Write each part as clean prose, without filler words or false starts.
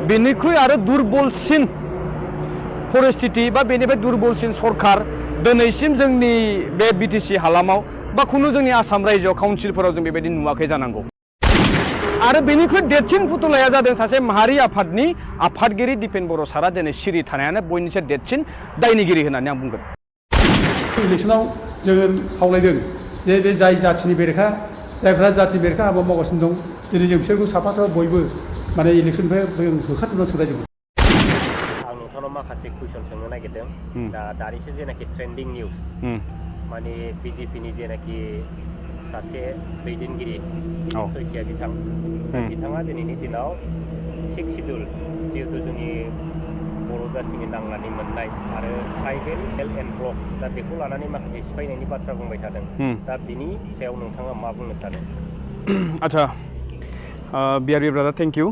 बेनिख्रुइ आरो दुरबलसिन परिस्थिति बा बेनिफ्राय दुरबलसिन सरकार दिनैसिम जोंनि बे बिटिसि हालामाव बा खुनु जोंनि आसाम रायजोआव काउन्सिलफोराव जों बेबायदि नुवाखै जानांगौ। आरो बेनिख्रुइ देरसिन फुथुलाया जादों सासे माहारि आफादनि आफादगिरि दिपेन बर' सारा दिनै सिरि थानायानो बयनिख्रुइ देरसिन दायनिगिरि होननानै आं बुंगोन। इलेक्सनाव जोङो खावलायदों जे बे जाय जाथिनि बेरेखा जायफ्रा जाथि बेरेखा हाबा मावगासिनो दं दिनै जों बिसोरखौ साफा साफा बयबो माने इलेक्सननिफ्राय होखारजोबना सोलायजोबो। आं नोंथांनाव माखासे कुइसन सोंनो नागिरदों दा दानिसो जेनाखि ट्रेन्डिं निउस माने बिजेपिनि जेनाखि सासे दैदेनगिरि सैखिया बिथाङा दिनैनि दिनाव 6 शिड्युल जिहेतु जोंनि बर' जाथिनि नांनानै मोननाय आरो ट्राइबेल हेल्थ एन्ड ब्लक दा बेखौ लानानै माखासे सिफायनायनि बाथ्रा बुंबाय थादों दा बिनि सायाव नोंथाङा मा बुंनो सानो? आच्छा बिआरबि ब्रादार थेंक इउ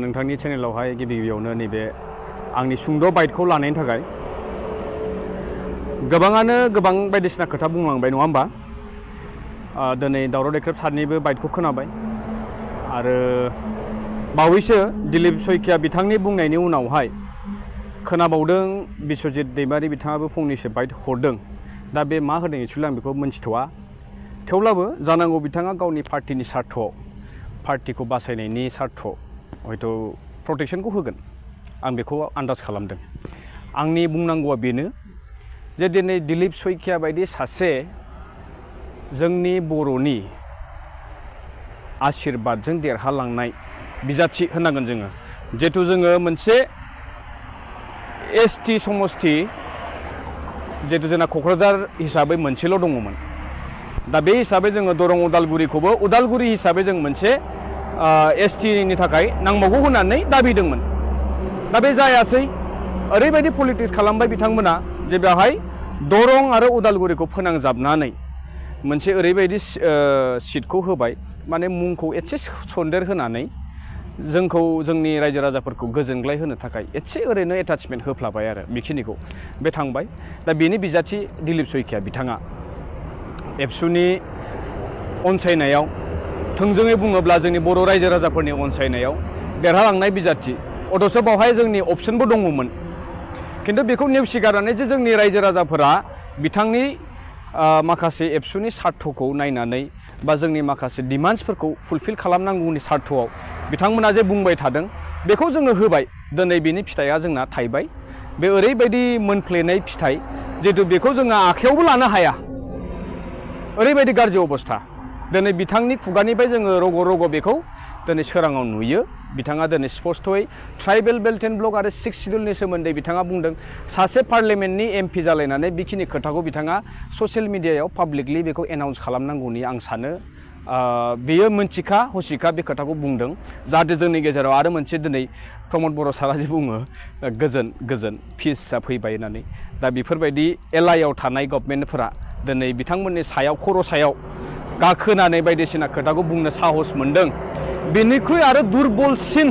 नोंथांनि चेनेलावहाय गिबियावनो नैबे आंनि सुंद' बाइटखौ लानायनि थाखाय गोबाङानो गोबां बायदिसिना खोथा बुंलांबाय नङा होमबा दिनै दावराव देख्रेब सारनिबो बाइटखौ खोनाबाय आरो बावैसो दिलीप सैखिया बिथांनि बुंनायनि उनावहाय खोनाबावदों बिश्वजित दैमारि बिथाङाबो फंनैसो बाइट हरदों दा बे मा होदों एक्चुवेलि आं बेखौ मोनथिथ'वा थेवब्लाबो जानांगौ बिथाङा गावनि पार्टिनि सार्थ'आव पार्टिखौ बासायनायनि सार्थ'आव हयथ' प्रटेक्शनखौ होगोन आं बेखौ आन्दाज खालामदों। आंनि बुंनांगौआ बेनो जे दिनै दिलीप सैखिया बायदि सासे जोंनि बर'नि आशीर्बादजों देरहालांनाय बिजाथि होनांगोन जोङो जिहेथु जोङो मोनसे एसटि समस्ति जिहेतु जोंना क'क्राझार हिसाबै मोनसेल' दङमोन दा बे हिसाबै जोङो दरं उदालगुरिखौबो उदालगुरि हिसाबै जों मोनसे एसटिनि थाखाय नांबावगौ होननानै दाबिदोंमोन दा बे जायासै ओरैबायदि पलिटिक्स खालामबाय बिथांमोना जे बेवहाय दरं आरो उदालगुरिखौ फोनांजाबनानै मोनसे ओरैबायदि सिटखौ होबाय माने मुंखौ एसे सन्देर होनानै जोंखौ जोंनि रायजो राजाफोरखौ गोजोनग्लाय होनो थाखाय एसे ओरैनो एटाचमेन्ट होफ्लाबाय आरो बेखिनिखौ बे थांबाय दा बेनि बिजाथि दिलीप सैखिया बिथाङा एबसुनि अनसायनायाव थोंजोङै बुङोब्ला जोंनि बर' रायजो राजाफोरनि अनसायनायाव देरहालांनाय बिजाथि अथ'स बावहाय जोंनि अपसनबो दङमोन खिन्थु बेखौ नेवसिगारनानै जे जोंनि रायजो राजाफोरा बिथांनि माखासे एबसुनि सार्थ'खौ नायनानै बा जोंनि माखासे डिमान्ड्सफोरखौ फुलफिल खालामनांगौनि सार्थ'आव बिथांमोना जे बुंबाय थादों बेखौ जोङो होबाय दिनै बेनि फिथाइया जोंना थाइबाय बे ओरैबायदि मोनफ्लेनाय फिथाइ जिहेतु बेखौ जोङो आखायावबो लानो हाया ओरैबायदि गाज्रि अबस्था दिनै बिथांनि खुगानिफ्राय जोङो रग' रग' बेखौ दिनै सोराङाव नुयो बिथाङा दिनै स्पस्थ'यै ट्राइबेल बेल्ट एन्ड ब्लक आरो 6 शिड्युलनि सोमोन्दै बिथाङा बुंदों सासे पार्लियामेन्टनि एमपि जालायनानै बेखिनि खोथाखौ बिथाङा ससियेल मिडियायाव पाब्लिकलि बेखौ एनाउन्स खालामनांगौनि आं सानो बेयो मोनथिखा हसिखा बे खोथाखौ बुंदों जाहाथे जोंनि गेजेराव आरो मोनसे दिनै प्रमद बर' सारा जे बुङो गोजोन पिसआ फैबाय होननानै दा बेफोरबायदि एलआइआव थानाय गभर्नमेन्टफोरा दिनै बिथांमोननि सायाव खर' सायाव गाखोनानै बायदिसिना खोथाखौ बुंनो साहस मोनदों बेनिख्रुइ आरो दुरबलसिन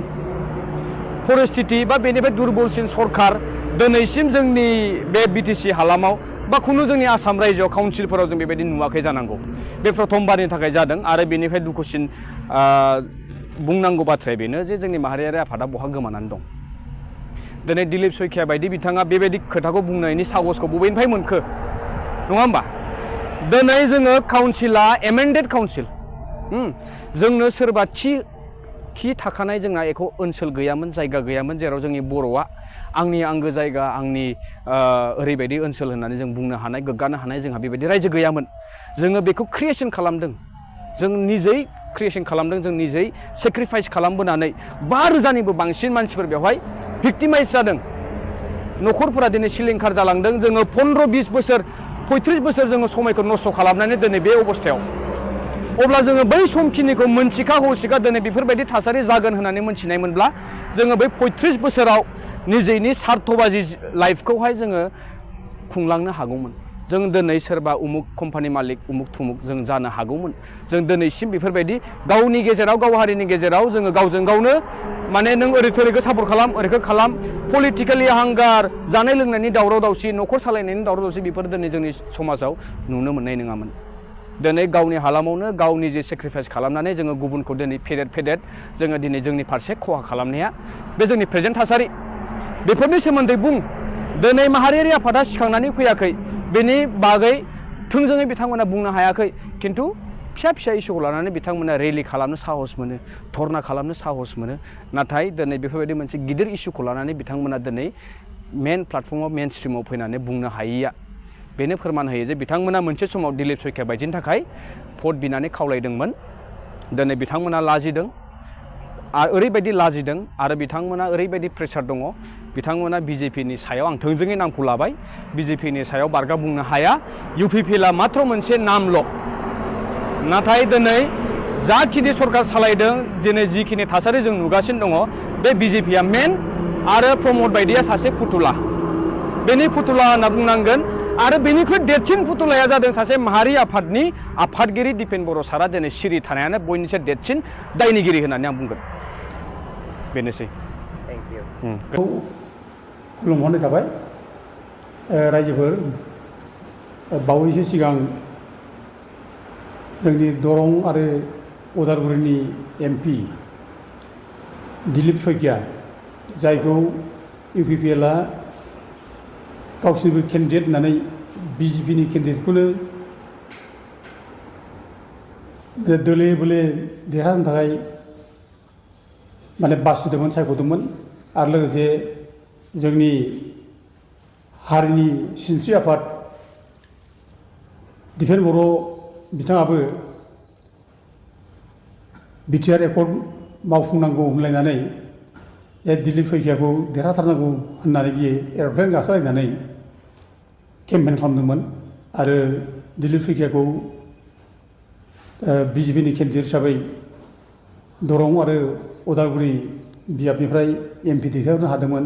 परिस्थिति बा बेनिफ्राय दुरबलसिन सरकार दिनैसिम जोंनि बे बिटिसि हालामाव बा खुनु जोंनि आसाम रायजोआव काउन्सिलफोराव जों बेबायदि नुवाखै जानांगौ बे प्रथमबारनि थाखाय जादों आरो बेनिफ्राय दुखुसिन बुंनांगौ बाथ्राया बेनो जे जोंनि माहारियारि आफादा बहा गोमानानै दं दिनै दिलीप सैखिया बायदि बिथाङा बेबायदि खोथाखौ बुंनायनि साहसखौ बबेनिफ्राय मोनखो नङा होमबा दिनै जोङो काउन्सिला एमेन्डेड काउन्सिल जोंनो सोरबा थि थाखानाय जोंना एख' ओनसोल गैयामोन जायगा गैयामोन जेराव जोंनि बर'आ आंनि आंगो जायगा आंनि ओरैबायदि ओनसोल होननानै जों बुंनो हानाय गोग्गानो हानाय जोंहा बेबायदि रायजो गैयामोन जोङो बेखौ क्रिएसन खालामदों जों निजै क्रिएसन खालामदों जों निजै सेक्रिफाइस खालामबोनानै 5,000निबो बांसिन मानसिफोर बेवहाय भिक्टिमाइज जादों न'खरफोरा दिनै सिलिंखार जालांदों जोङो 15-20 बोसोर 35 बोसोर जोङो समायखौ नस्थ' खालामनानै दिनै बे अबस्थायाव अब्ला जोङो बै समखिनिखौ मोनथिखा हसिखा दिनै बेफोरबायदि थासारि जागोन होननानै मोनथिनायमोनब्ला जोङो बै 35 बोसोराव निजेनि सार्थबाजि लाइफखौहाय जोङो खुंलांनो हागौमोन जों दिनै सोरबा उमुक कम्पानि मालिक उमुक थुमुक जों जानो हागौमोन जों दिनैसिम बेफोरबायदि गावनि गेजेराव गाव हारिनि गेजेराव जोङो गावजों गावनो माने नों ओरैखौ सापर्ट खालाम ओरैखौ खालाम पलिटिकेलि हांगार जानाय लोंनायनि दावराव दावसि न'खर सालायनायनि दावराव दावसि बेफोर दिनै जोंनि समाजाव नुनो मोननाय नङामोन दिनै गावनि हालामावनो गाव निजे सेक्रिफाइस खालामनानै जोङो गुबुनखौ दिनै फेदेर जोङो दिनै जोंनि फारसे खहा खालामनाया बे जोंनि प्रेजेन्ट थासारि बेफोरनि सोमोन्दै बुं दिनै माहारियारि आफादा सिखांनानै फैयाखै बेनि बागै थोंजोङै बिथांमोना बुंनो हायाखै खिन्थु फिसा इस्युखौ लानानै बिथांमोना रेलि खालामनो साहस मोनो धरना खालामनो साहस मोनो नाथाय दिनै बेफोरबायदि मोनसे गिदिर इस्युखौ लानानै बिथांमोना दिनै मेन प्लेटफर्माव मेन स्ट्रिमाव फैनानै बुंनो हायैया बेनो फोरमान होयो जे बिथांमोना मोनसे समाव दिलीप शइकिया बायदिनि थाखाय भट बिनानै खावलायदोंमोन दिनै बिथांमोना लाजिदों आरो ओरैबायदि लाजिदों आरो बिथांमोना ओरैबायदि प्रेसार दङ बिथांमोना बिजेपिनि सायाव आं थोंजोङै नामखौ लाबाय बिजेपिनि सायाव बारगा बुंनो हाया इउपिपिएलआ मात्र मोनसे नामल' नाथाय दिनै जाखिनि सरकार सालायदों दिनै जिखिनि थासारि जों नुगासिनो दङ बे बिजेपिया मेन आरो प्रमद बायदिया सासे फुथुला बेनि फुथुला होनना बुंनांगोन आरो बेनिख्रुइ देरसिन फुथुलाया जादों सासे माहारि आफादनि आफादगिरि दिपेन बर' सारा दिनै सिरि थानायानो बयनिख्रुइ देरसिन दायनिगिरि होननानै आं बुंगोन बेनोसै थेंक इउ खुलुमहरनाय थाबाय रायजोफोर बावैसो सिगां जोंनि दरं आरो उदालगुरिनि एमपि दिलीप शइकिया जायखौ इउपिपिएलआ गावसोरनिबो केन्डिडेट होननानै बिजेपिनि केन्डिडेटखौनो दोले बोले देरहानो थाखाय माने बासिदोंमोन सायख'दोंमोन आरो लोगोसे जोंनि हारिनि सिनस्रि आफाद दिपेन बर' बिथाङाबो बिटिआर एकर्ड मावफुंनांगौ होनलायनानै दिलीप शइकियाखौ देरहाथारनांगौ होननानै बियो एर'प्लेन गाखोलायनानै केम्पेन खालामदोंमोन आरो दिलीप शइकियाखौ बिजेपिनि केन्डिडेट हिसाबै दरं आरो उदालगुरि बियाबनिफ्राय एमपि दैथायहरनो हादोंमोन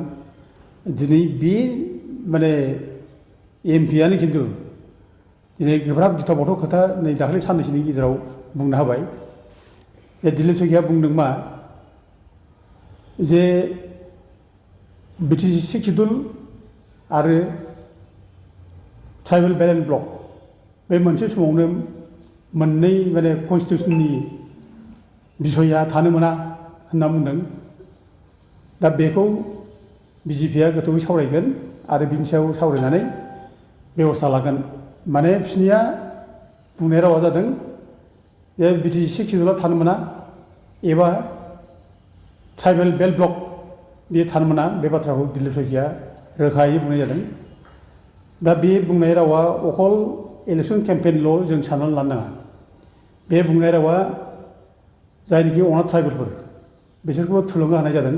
दिनै बे माने एमपिआनो खिन्थु दिनै गोब्राब गिथाव बाथाव खोथा नै दाखालि साननैसोनि गेजेराव बुंनो हाबाय बे दिलीप शइकिया बुंदों मा जे बिटिसि 6 सिडुल आरो ट्राइबेल बेलेन्स ब्लक बे मोनसे समावनो मोननै माने कनस्टिटिउसननि बिसया थानो मोना होनना बुंदों दा बेखौ बिजेपिया गोथौवै सावरायगोन आरो बिनि सायाव सावरायनानै बेबस्था लागोन माने बिसोरनिया बुंनाय रावा जादों जे बिटिसि 6 सिडुलाव थानो मोना एबा ट्राइबेल बेल्ट ब्लक बे थानो मोना बे बाथ्राखौ दिलीप शइकिया रोखायै बुंनाय जादों दा बे बुंनाय रावा अकल इलेक्सन केम्पेइनल' जों साननानै लानो नाङा बे बुंनाय रावा जायनोखि अनाथ ट्राइबेलफोर बिसोरखौबो थुलुंगा होनाय जादों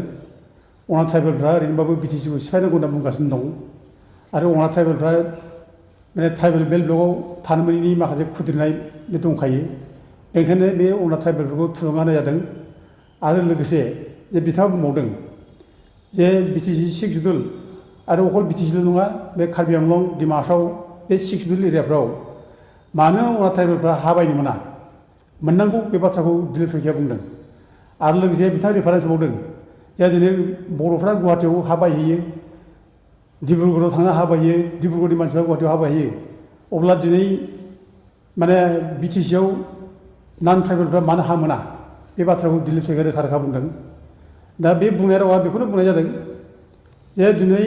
अनाथ ट्राइबेलफ्रा ओरैनोबाबो बिटिसिखौ सिफायनांगौ होनना बुंगासिनो दं आरो अनाथ ट्राइबेलफ्रा माने ट्राइबेल बेल्ट ब्लकआव थानो मोनैनि माखासे खुद्रिनाय दंखायो बेनिखायनो बे अनाथ ट्राइबेलफोरखौ थुलुंगा होनाय जादों आरो लोगोसे जे बिथाङा बुंबावदों जे बिटिसि 6 सिडुल आरो अकल बिटिसिल' नङा बे कार्बि आंलं डिमा हासाव बे 6 सिडुल एरियाफ्राव मानो अनाथ ट्राइबेलफ्रा हा बायनो मोना मोननांगौ बे बाथ्राखौ दिलीप शइकिया बुंदों आरो लोगोसे बिथाङा रेफारेन्स बावदों जे दिनै बर'फ्रा गुवाहाटियाव हा बायहैयो डिब्रुगड़आव थांना हा बायहैयो डिब्रुगड़नि मानसिफ्रा गुवाहाटियाव हा बायहैयो अब्ला दिनै माने बिटिसिआव नान ट्राइबेलफ्रा मानो हा मोना बे बाथ्राखौ दिलीप शइकिया रोखा बुंदों दा बे बुंनाय रावा बेखौनो बुंनाय जादों जे दिनै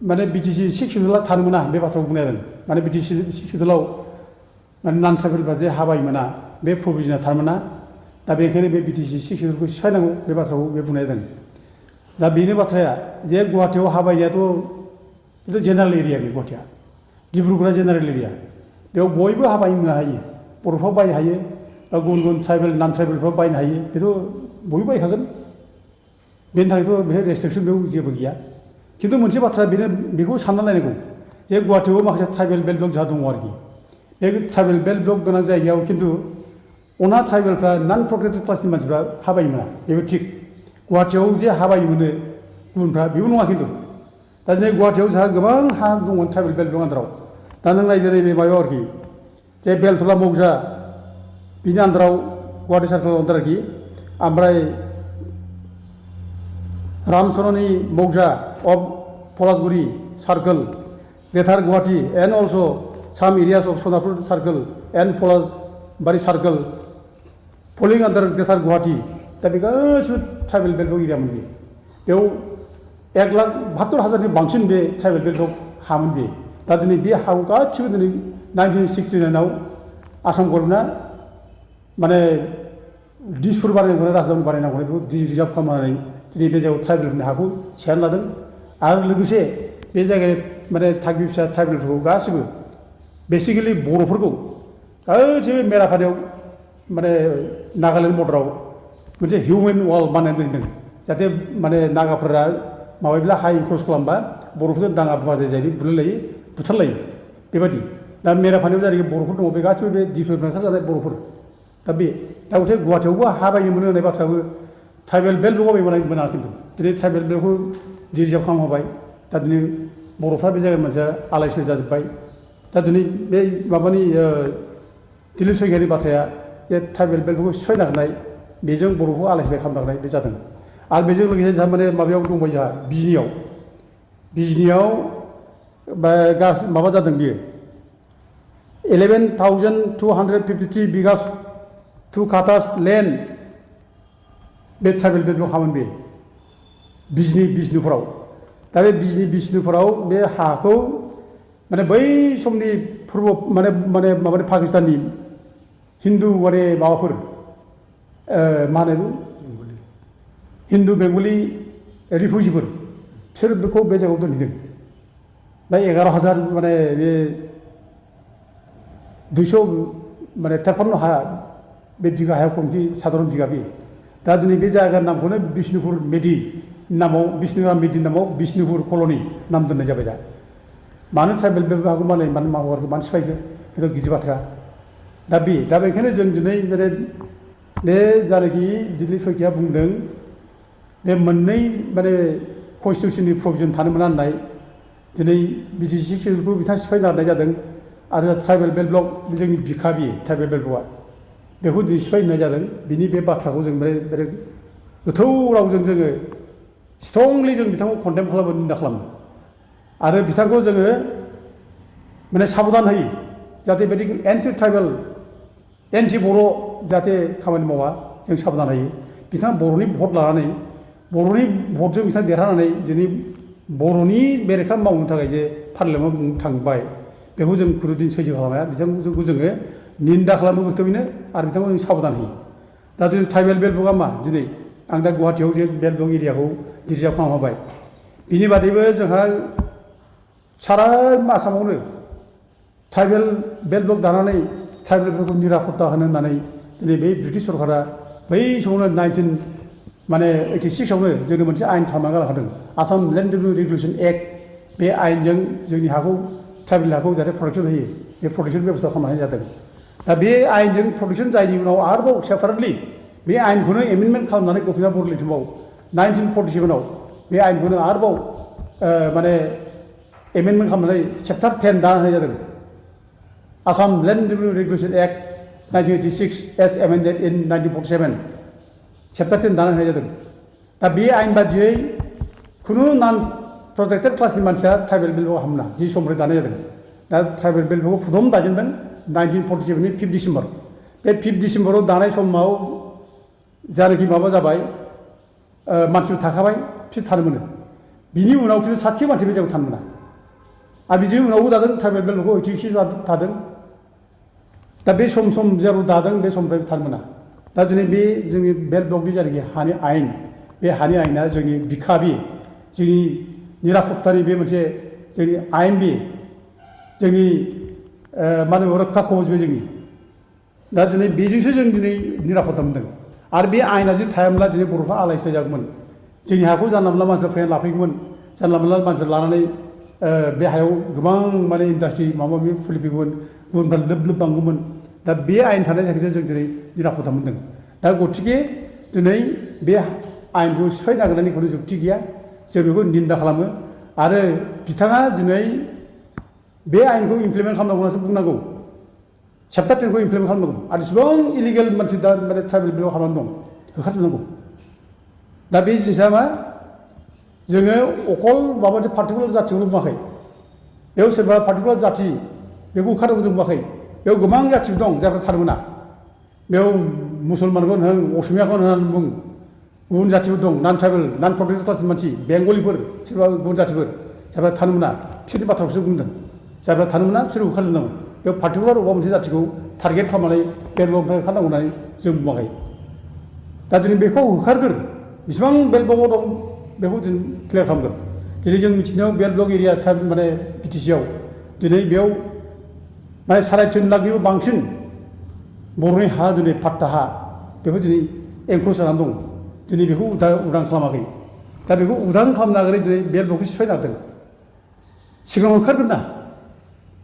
माने बिटिसि 6 सिडुलाव थानो मोना बे बाथ्राखौ बुंनाय जादों माने बिटिसि 6 सिडुलाव माने नान ट्राइबेलफ्रा जे हा बायनो मोना बे प्रभिजना थानो मोना दा बेनिखायनो बे बिटिसि 6 सिडुलखौ सिफायनांगौ बे बाथ्राखौ बे बुंनाय जादों दा बेनो बाथ्राया जे गुवाहाटियाव हा बायनायाथ' बेथ' जेनेरेल एरिया बे गुवाहाटिया डिब्रुगड़आ जेनेरेल एरिया बेयाव बयबो हा बायनो हायो बर'फ्रा बायनो हायो बा गुबुन गुबुन ट्राइबेल नान ट्राइबेलफ्रा बायनो हायो बेथ' बयबो बायखागोन बेनि थाखायथ' बेहाय रेस्ट्रिकसन बेयाव जेबो गैया खिन्थु मोनसे बाथ्रा बेनो बेखौ सानना नायनांगौ जे गुवाहाटियावबो माखासे ट्राइबेल बेल्ट ब्लक जोंहा दङ आरोखि बे ट्राइबेल बेल्ट ब्लक गोनां जायगायाव खिन्थु अनाथ ट्राइबेलफ्रा नान प्रटेक्टेड क्लासनि मानसिफ्रा हा बायनो मोना बेबो थिग गुवाहाटियाव जे हा बायनो मोनो गुबुनफ्रा बेबो नङा खिन्थु दा दिनै गुवाहाटियाव जोंहा गोबां हा दंमोन ट्राइबेल बेल्ट ब्लक आन्दाराव दा नों नायदो नैबे माबायाव आरोखि जे बेलथला मौजा बिनि आन्दाराव गुवाहाटि सार्कोल आन्दार आरोखि ओमफ्राय रामचरणी मौजा of पलासगुरि Circle, Greater Guwahati, and also some areas of Sonapur Circle and बारि सार्कोल पलिं आन्दार ग्रेटार गुवाहाटि दा बे गासिबो ट्राइबेल बेल्टआव एरियामोन बेयाव 1,72,000 बांसिन बे ट्राइबेल बेल्टआव हामोन बे दा दिनै बे हाखौ गासिबो दिनै 1969 आव आसाम गभर्नमेन्टआ माने दिसपुर बानायनांगौनो राजधानि बानायनांगौनो बेखौ रिजार्भ खालामनानै दिनै बे जायगायाव ट्राइबेलफोरनि हाखौ सेनानै लादों आरो लोगोसे बे जायगानि माने थागिबि फिसा ट्राइबेलफोरखौ गासिबो बेसिकेलि बर'फोरखौ गासिबो मेराफारियाव माने नागालेण्ड बर्डाराव मोनसे हिउमेन वाल बानायनानै दोनदों जाहाथे माने नागाफोरा माबायोब्ला हा इनक्रोच खालामबा बर'फोरजों दाङा बुवा जायो बुलायलायो बुथारलायो बेबायदि दा मेराफारियाव जायनाखि बर'फोर दङ बे गासिबो बे दिसपुरनिफ्राय जानाय बर'फोर दा बे दा गथे गुवाहाटियावबो हा बायनो मोनो होननाय बाथ्राबो ट्राइबेल बेल्टआव बायनो मोना खिन्थु दिनै ट्राइबेल बेल्टखौ रिजार्भ खालामहोबाय दा दिनै बर'फ्रा बे जायगानि मानसिया आलाय सिलाय जाजोब्बाय दा दिनै बे माबानि दिलीप सैखियानि बाथ्राया बे ट्राइबेल बेल्टखौ सिफायना होनाय बेजों बर'खौ आलाय सिलाय खालामना होनाय बे जादों आरो बेजों लोगोसे जोंहा माने माबायाव दंबाय जोंहा बिजनियाव माबा जादों बियो 11,253 बिगास 2 काटास लेन्ड बे ट्राइबेल बेल्टआव हामोन बे बिजनिफोराव दा बे बिजनिफोराव बे हाखौ माने बै समनि पूर्व माने पाकिस्ताननि हिन्दु माने माबाफोर मा होनो हिन्दु बेंगलि रिफिउजिफोर बिसोर बेखौ बे जायगायाव दोनहैदों दा 11,000 माने बे 200 माने 53 हा बे बिगा हाया खमथि साधारन बिगा बे दा दिनै बे जायगानि नामखौनो बिष्णुपुर मेदि नामाव बिष्णुपुर कल'नि नाम दोननाय जाबाय दा मानो ट्राइबेल बेल्टखौ मानो मावो मानो सिफायखो बेथ' गिदिर बाथ्रा दा बेखायनो जों दिनै बे जायनाखि दिलीप सैखिया बुंदों बे मोननै माने कनस्टिटिउसननि प्रभिजन थानो मोना होननाय दिनै बिटिसि सिडिउलखौ बिथाङा सिफायना होनाय जादों आरो ट्राइबेल बेल्ट ब्लक जोंनि बिखा बे ट्राइबेल बेल्ट ब्लकआ बेखौ दिनै सिफायनाय जादों बिनि बे बाथ्राखौ जों बिराद गोथौ रावजों जोङो स्ट्रंलि जों बिथांखौ कन्डेम खालामो निन्दा खालामो आरो बिथांखौ जोङो माने साबधान होयो जाहाथे बिदि एन्टि ट्राइबेल एन्टि बर' जाहाथे खामानि मावा जों साबधान होयो बिथाङा बर'नि भट लानानै बर'नि भटजों बिथाङा देरहानानै दिनै बर'नि बेरेखा मावनो थाखाय जे पार्लियामेन्टआव थांबाय बेखौ जों खुनुदिन सैज्य खालामाया बिथांखौ जोङो निन्दा खालामो गोथौयैनो आरो बिथांखौ जों साबधान होयो दा दिनै ट्राइबेल बेल्ट ब्लकआ मा दिनै आं दा गुवाहाटियाव जे बेल्ट ब्लक एरियाखौ रिजार्भ खालामहोबाय बिनि बादैबो जोंहा सारा आसामावनो ट्राइबेल बेल्ट ब्लक दानानै ट्राइबेलफोरखौ निरापत्ता होनो होननानै दिनै बे ब्रिटिश सरकारा बै समावनो 1986 आवनो जोंनो मोनसे आयेन खालामना गालांखादों आसाम लेन्ड रेगुलेसन एक्ट बे आयेनजों जोंनि हाखौ ट्राइबेल हाखौ जाहाथे प्रटेक्सन होयो बे प्रटेक्सन बेबस्था खालामनाय जादों दा बे आयेनजों प्रटेक्सन जायनि उनाव आरोबाव सेपारेटलि बे आयेनखौनो एमेन्डमेन्ट खालामनानै गभर्नमेन्ट बर्ड लिरथुमाव 1947 आव बे आयेनखौनो आरोबाव माने एमेन्डमेन्ट खालामनानै चेप्टार 10 दाना होनाय जादों Assam land regulation act 1986 as amended in 1947 chapter 10 दाना होनाय जादों दा बे आयेन बादियै खुनु नन प्रटेक्टेड क्लासनि मानसिया ट्राइबेल बेल्टआव हाबना जि समनिफ्राय दानाय जादों दा ट्राइबेल बेल्टखौ प्रथम दाजेनदों 1947 नि 5 डिसेम्बर बे 5 डिसेम्बराव दानाय समाव जायनाखि माबा जाबाय मानसिफोर थाखाबाय बिसोर थानो मोनो बिनि उनाव खिन्थु 60 मानसि बे जायगायाव थानो मोना आरो बिदिनि उनावबो दादों ट्राइबेल बेल्टखौ 86 दादों दा बे सम जेराव दादों बे समनिफ्राय थानो मोना दा दिनै बे जोंनि बेल्ट ब्लकनि जायनाखि हानि आयेन बे हानि आयेना जोंनि बिखा बे जोंनि निरापत्तानि बे मोनसे जोंनि आयेन बे जोंनि मा होनो रक्षा कवच बे जोंनि दा दिनै बेजोंसो जों दिनै निरापत्ता मोनदों आरो बे आयेना जुदि थायामोनब्ला दिनै बर'फ्रा आलाय सिलाय जागौमोन जोंनि हाखौ जानला मोनला मानसिफ्रा फैनानै लाफैगौमोन जानला मोनला मानसिफोर लानानै बे हायाव गोबां माने इन्डास्ट्रि माबा माबि खुलिफैगौमोन गुबुनफ्रा लोब बांगौमोन दा बे आयेन थानायनि थाखायसो जों दिनै निरापत्ता मोनदों दा गथिखे दिनै बे आयेनखौ सिफायनो नागिरनायनि खुनु जुक्ति गैया जों बेखौ निन्दा खालामो आरो बिथाङा दिनै बे आयेनखौ इमप्लिमेन्ट खालामनांगौ होननासो बुंनांगौ चेप्टार 10 खौ इमप्लिमेन्ट खालामनांगौ आरो जेसेबां इलिगेल मानसि दा माने ट्राइबेल बेल्टआव हाबनानै दं होखारजोबनांगौ दा बे जिनिसा मा जोङो अकल माबा मोनसे पार्टिकुलार जाथिखौल' बुङाखै बेयाव सोरबा पार्टिकुलार जाथि बेखौ होखारनांगौ जों बुङाखै बेयाव गोबां जाथिफोर दं जायफ्रा थानो मोना बेयाव मुसलमानखौनो होन असमियाखौनो होन बुं गुबुन जाथिफोर दं नान ट्राइबेल नान प्रटेक्टेड क्लासनि मानसि बेंगलिफोर सोरबा गुबुन जाथिफोर जायफ्रा थानो मोना बिसोरनि बाथ्राखौसो बुंदों जायफ्रा थानो मोना बिसोर होखारजोबनांगौ बेयाव पार्टिकुलार अबेबा मोनसे जाथिखौ टारगेट खालामनानै बेलबगनिफ्राय होखारनांगौ होननानै जों बुङाखै दा दिनै बेखौ होखारगोन बेसेबां बेलबगाव दं बेखौ जों क्लियार खालामगोन दिनै जों मिथिनायाव बेलबग एरिया माने बिटिसिआव दिनै बेयाव माने 3.5 लाखनिबो बांसिन बर'नि हा दिनै पाट्टा हा बेखौ दिनै एनक्ल'ज जानानै दं दिनै बेखौ उदां खालामाखै दा बेखौ उदां खालामनो नागिरै दिनै बेलबगखौ सिफायनो नागिरदों सिगाङाव होखारगोन ना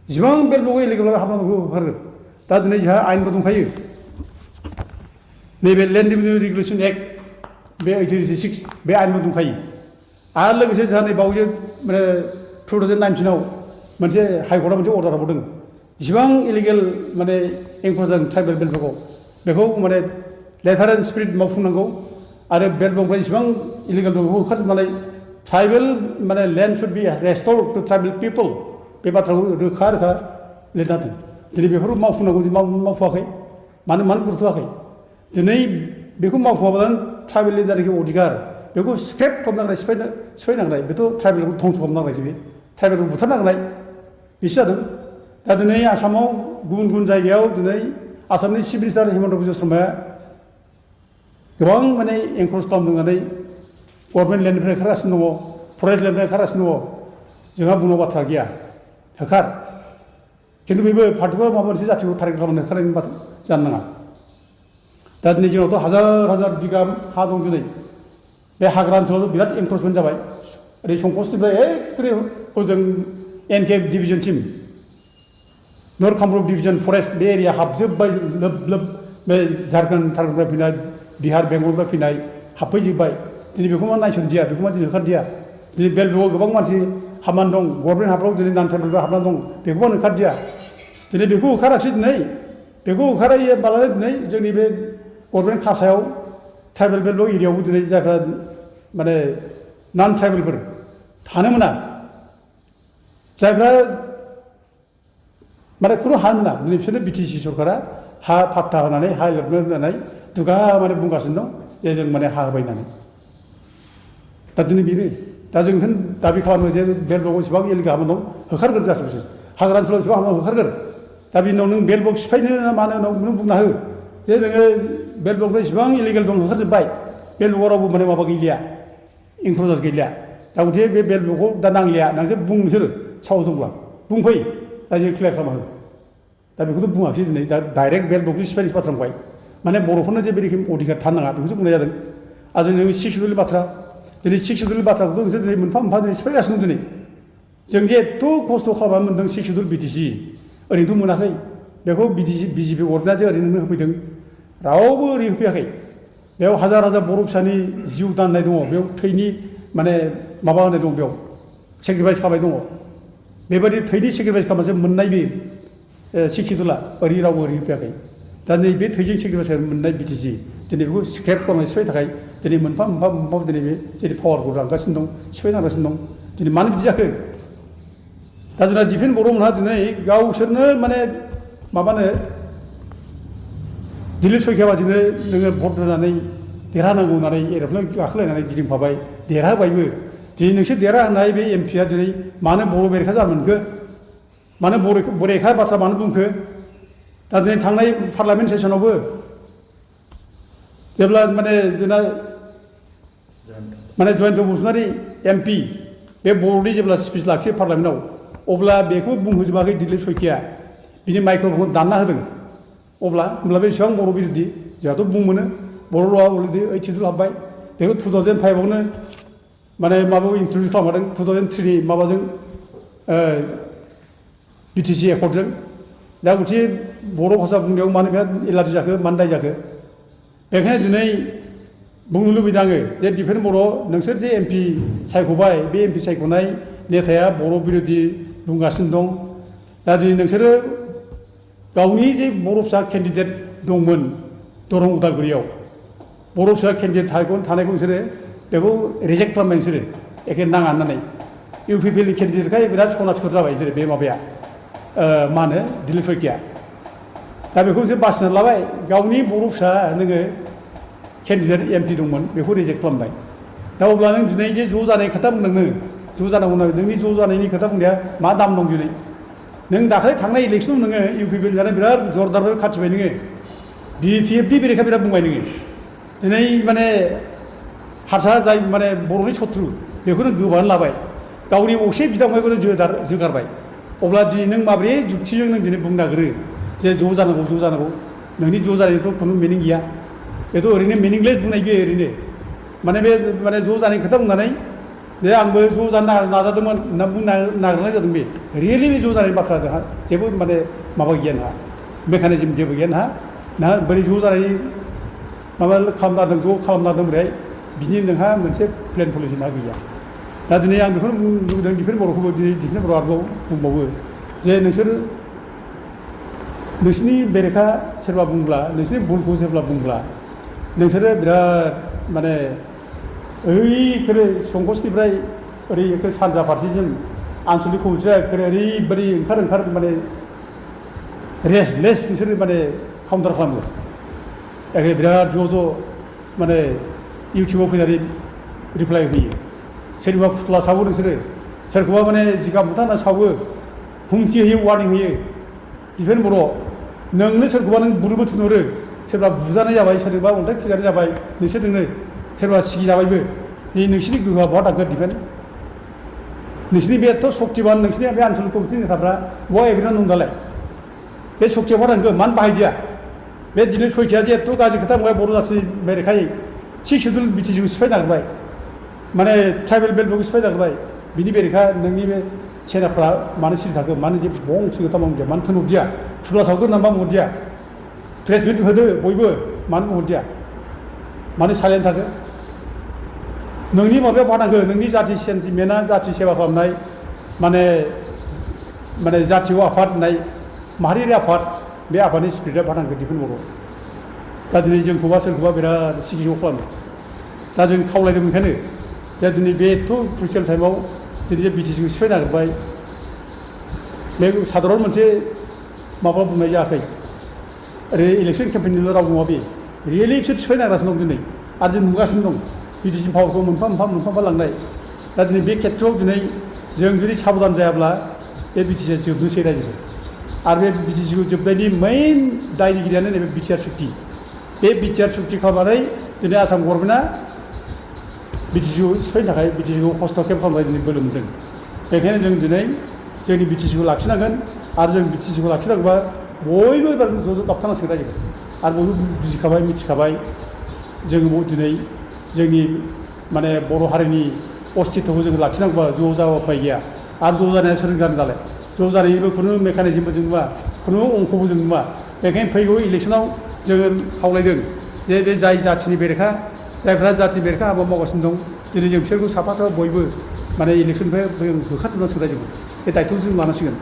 जेसेबां बेलबग इलिगेल हाबनांगौ बेखौ होखारगोन दा दिनै जोंहा आयेनबो दंखायो नैबे लेन्ड रेभिनिउ रेगुलेसन एक्ट बे 1886 बे आयेनबो दंखायो आरो लोगोसे जोंहा नै बावैसो माने 2019आव मोनसे हाइकर्टआ मोनसे अर्डार हरबावदों जेसेबां इलिगेल माने एनक्ल'ज जादों ट्राइबेल बेलबगाव बेखौ माने लेटार एन्ड स्पिरिट मावफुंनांगौ आरो बेलबगनिफ्राय जेसेबां इलिगेल दं बेखौ होखारजोबनानै ट्राइबेल माने land should be restored to tribal people बे बाथ्राखौ रोखा रोखा लिरना दोन दिनै बेफोरखौ मावफुंनांगौ मावफुङाखै मानो गुरुत्व होआखै दिनै बेखौ मावफुङाब्ला ट्राइबेलनि जायनाखि अधिकार बेखौ स्क्रेप खालामनांनाय सिफायनांनाय बेथ' ट्राइबेलखौ धंस खालामनांनायसो बे ट्राइबेलखौ बुथारनांनाय बेसो जादों दा दिनै आसामाव गुबुन गुबुन जायगायाव दिनै आसामनि चिफ मिनिस्टार हिमन्त बिश्व शर्माया गोबां माने एनक्ल'ज खालामदों होननानै गभर्नमेन्ट लेन्डनिफ्राय ओंखारगासिनो दङ फरेस्ट लेन्डनिफ्राय ओंखारगासिनो दङ जोंहा बुंनांगौ बाथ्रा गैया होखार खिन्थु बेबो पार्टिकुलार माबा मोनसे जाथिखौ टारगेट खालामनो होखारनायनि बाथ्रा जानो नाङा दा दिनै जोंनावथ' हाजार हाजार बिगा हा दं दिनै बे हाग्रा ओनसोलाव बिराद एनक्ल'जमेन्ट जाबाय ओरै संकसनिफ्राय एखेबारे हजों NK डिभिजनसिम नर्थ कामरुप डिभिजन फरेस्ट बे एरिया हाबजोब्बाय लोब लोब बे झारखन्ड थारखन्डनिफ्राय फैनाय बिहार बेंगलनिफ्राय फैनाय हाबफैजोब्बाय दिनै बेखौ मा नायसनदिया बेखौ मा दिनै होखारदिया दिनै बेलबगाव गोबां मानसि हाबनानै दं गभर्नमेन्ट हाफ्राव दिनै नान ट्राइबेलफ्रा हाबनानै दं बेखौ मा होखारदिया दिनै बेखौ होखाराखिसै दिनै बेखौ होखारायोबालाय दिनै जोंनि बे गभर्नमेन्ट कासायाव ट्राइबेल बेलबग एरियायावबो दिनै जायफ्रा माने नान ट्राइबेलफोर थानो मोना जायफ्रा माने खुनु हा मोना दिनै बिसोरनो बिटिसि सरकारा हा पाट्टा होनानै हा एलटमेन्ट होनानै दुगा माने बुंगासिनो दं जे जों माने हा होबाय होननानै दा दिनै बेनो दा जों दाबि खालामो जे बेलबगाव जेसेबां इलिगेल हाबना दं होखारगोन गासैबो हाग्रा ओनसोलाव जेसेबां हाबना होखारगोन दा बिनि उनाव नों बेलबग सिफायनो ना मानो उनाव नों बुंना हो जे नोङो बेलबगनिफ्राय जेसेबां इलिगेल दं होखारजोब्बाय बेलबगाव रावबो माने माबा गैलिया इनक्ल'जार्स गैलिया दा गथे बे बेलबगखौ दा नांलिया नोंसोर बुं नोंसोरो साहस दंब्ला बुंफै दा जों क्लियार खालामना हो दा बेखौथ' बुङाखै दिनै दा डाइरेक्ट बेलबगखौ सिफायनायनि बाथ्रा बुंबाय माने बर'फोरनो जे बे रोखोम अधिकार थानो नाङा बेखौसो बुंनाय जादों आरो जों 6 सिडिउलनि बाथ्रा दिनै 6 सिडिउलनि बाथ्राखौथ' नोंसोर दिनै मोनफा मोनफा दिनै सिफायगासिनो दं दिनै जों जे एथ' खस्थ' खालामनानै मोन्दों 6 सिडिउल बिटिसि ओरैनोथ' मोनाखै बेखौ बिजेपि गभर्नमेन्टआ जे ओरैनो होफैदों रावबो ओरै होफैयाखै बेयाव हाजार हाजार बर' फिसानि जिउ दाननाय दङ बेयाव थैनि माने माबा होनाय दं बेयाव सेक्रिफाइस खालामनाय दङ बेबायदि थैनि सेक्रिफाइस खालामनासो मोननाय बे 6 सिडिउला ओरै रावबो ओरै होफैयाखै दा नैबे थैजों सेक्रिफाइस मोननाय बिटिसि दिनै बेखौ स्क्रेप खालामनाय सिफायनो थाखाय दिनै मोनफा मोनफा दिनै बे जेरै पावारखौ लांगासिनो दं सिफायनांगासिनो दं दिनै मानो बिदि जाखो दा जोंना दिफेन बर'मोनहा दिनै गावसोरनो माने माबानो दिलीप सयखिया बादिनो नोङो भट होनानै देरहानांगौ होननानै एर'प्लेन गाखोलायनानै गिदिंफाबाय देरहाबायबो दिनै नोंसोर देरहानाय बे एमपिआ दिनै मानो बर' बेरेखा जामोनखो मानो बरेखा बाथ्रा मानो बुंखो दा दिनै थांनाय पार्लामेन्ट सेसनावबो जेब्ला माने जोंना माने जयन्त बसुमतारी एमपि बे बर'नि जेब्ला स्पिच लाखियो पार्लामेन्टआव अब्ला बेखौ बुंहोजोबाखै दिलीप सयखिया बिनि माइक्र'फनखौ दानना होदों होमब्ला बे बेसेबां बर' बिरोधि जोंहाथ' बुंमोनो बर' रावा अलरेडि 8 सिडिउल हाबबाय बेखौ 2005आवनो माने माबायाव इन्ट्रडिउस खालामदों 2003नि माबाजों बिटिसि एकर्डजों दा गथे बर' भाषा बुंनायाव मानो बिराद एलार्जि जाखो मानो दाय जाखो बेखायनो दिनै बुंनो लुबैदों आङो जे दिफेन बर' नोंसोर जे एमपि सायख'बाय बे एमपि सायख'नाय नेताया बर' बिरोधि बुंगासिनो दं दा दिनै नोंसोरो गावनि जे बर' फिसा केन्डिडेट दंमोन दरं उदालगुरियाव बर' फिसा केन्डिडेट थानायखौ नोंसोरो बेखौ रिजेक्ट खालामबाय नोंसोरो एखे नाङा होननानै इउपिपिएलनि केन्डिडेटखाय बिराद सना फिथर जाबाय नोंसोरो बे माबाया मा होनो दिलीप सयखिया दा बेखौ जों बासिनानै लाबाय गावनि बर' फिसा नोङो केन्डिडेट MP दंमोन बेखौ रिजेक्ट खालामबाय दा अब्ला नों दिनै जे ज' जानाय खोथा बुंदों नोङो ज' जानांगौ होननानै नोंनि ज' जानायनि खोथा बुंनाया मा दाम दं दिनै नों दाखालि थांनाय इलेक्सनाव नोङो UPPL जानाय बिराद जरदार खाथिबाय नोङो BPFनि बेरेखा बिराद बुंबाय नोङो दिनै माने हारसा जाय माने बर'नि शत्रु बेखौनो गोबानानै लाबाय गावनि असे बिदा फंबायखौनो जोगारबाय अब्ला दिनै नों माबोरै जुक्तिजों नों दिनै बुंनो नागिरो जे ज' जानांगौ नोंनि ज' जानायथ' खुनु मिनिं गैया बेथ' ओरैनो मिनिंलेस बुंनाय बे ओरैनो माने बे माने ज' जानाय खोथा बुंनानै जे आंबो ज' जानो नाजादोंमोन होनना बुंनो नागिरनाय जादों बे रियेलि बे ज' जानाय बाथ्रा नोंहा जेबो माने माबा गैया नोंहा मेकानिजम जेबो गैया नोंहा बोरै ज' जानाय माबा खालामना ज' खालामना बोरैहाय बिनि नोंहा मोनसे प्लेन पलिसि नोंहा गैया दा दिनै आं बेखौनो लुबैदों डिफेन्स बर'खौबो दिनै डिफेन्स बर' आरोबाव बुंबावो जे नोंसोर नोंसिनि बेरेखा सोरबा बुंब्ला नोंसिनि भुलखौ सोरबा बुंब्ला नोंसोरो बिराद माने ओइखोरो संकसनिफ्राय ओरै सानजा फारसेजों आनसलिक कमिटिया ओरैबायदि ओंखार माने रेस्टलेस नोंसोरो माने काउन्टार खालामो एखे बिराद ज' माने इउटुबाव फैनानै रिप्लाइ होयो सोरबा फुथुला सावो नोंसोरो सोरखौबा माने जिगाब मुथा होना सावो हुमखि होयो वार्निं होयो डिफेन्स बर' नोंनो सोरखौबा नों बुनोबो थिनहरो सोरबा बुजानाय जाबाय सोरबा अन्थाइ खुजानाय जाबाय नोंसोरजोंनो सोरबा सिगिजाबायबो दिनै नोंसिनि गोहोआ बहा थांगोन डिफेन्स नोंसिनि बे एथ' सक्तिबान नोंसिनि बे आनसलिक कमिटिनि नेताफ्रा बहा एभिडेन्स दं दालाय बे सक्तिया बहा थांगोन मानो बाहायदिया बे दिनै सयथिया जे एथ' गाज्रि खोथा बुंबाय बर' जाथिनि बेरेखायै सिक्स सिडुल बिटिसिखौ सिफाय नागिरबाय माने ट्राइबेल बेल्टफोरखौ सिफाय नागिरबाय बिनि बेरेखा नोंनि बे सेनाफ्रा मानो सिरि थाखो मानो जे बंसि खोथा मावदिया मानो थोनहरदिया थुला सावगोन होनना बुंहरदिया प्रेस मिट होदो बयबो मानो बुंहरदिया मानो साइलेन्ट थाखो नोंनि माबायाव बानांगो नोंनि जाथि सेन्टिमेन्टआ जाथि सेवा खालामनाय माने जातीय आफाद होननाय माहारियारि आफाद बे आफादनि स्पिरिटआ बानांगो डिफेन्स बर' दा दिनै जोंखौबा सोरखौबा बिराद सिगिज' खालामो दा जों खावलायदों ओंखायनो जे दिनै बे एथ' क्रुसियेल टाइमाव दिनै बिटिसिखौ सिफाय नागिरबाय बे साधारन मोनसे माबा बुंनाय जायाखै ओरै इलेक्सन केम्पेइननिल' राव नङा बे रियेलि बिसोर सिफाय नागिरगासिनो दं दिनै आरो जों नुगासिनो दं बिटिसि पावारखौ मोनफा लांनाय दा दिनै बे खेथ्रआव दिनै जों जुदि साबधान जायाब्ला बे बिटिसिआ जोबनोसै रायजो आरो बे बिटिसिखौ जोबनायनि मेइन दायनिगिरियानो नैबे बिटिआर सुक्ति बे बिटिआर सुक्ति खालामनानै दिनै आसाम गभर्नमेन्टआ बिटिसिखौ सिफायनो थाखाय बिटिसिखौ हस्तक्षेप खालामनाय दिनै बोलो मोन्दों बेखायनो जों दिनै जोंनि बिटिसिखौ लाखिनांगोन आरो जों बिटिसिखौ लाखिनांगौबा बयबो एबार ज' गाबथारनांसिगोन रायजो आरो बयबो बुजिखाबाय मिथिखाबाय जोङो दिनै जोंनि माने बर' हारिनि अस्तित्वखौ जोङो लाखिनांगौबा ज' जाबा उफाय गैया आरो ज' जानाया सोरजों जानो दालाय ज' जानायनिबो खुनु मेकानिजमबो जों नुवा खुनु अंखबो जों नुवा बेखायनो फैगौ इलेक्सनाव जोङो खावलायदों जे बे जाय जाथिनि बेरेखा जायफ्रा जाथि बेरेखा हाबा मावगासिनो दं दिनै जों बिसोरखौ साफा बयबो माने इलेक्सननिफ्राय होखारजोबनांसिगोन रायजोखौ बे दायित्वखौ जों लानांसिगोन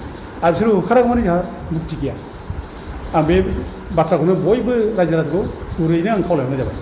आरो बिसोरो होखारागौ माने जोंहा मुक्ति गैया आं बे बाथ्राखौनो बयबो रायजो राजाखौ गुरैनो आं खावलायहरनाय जाबाय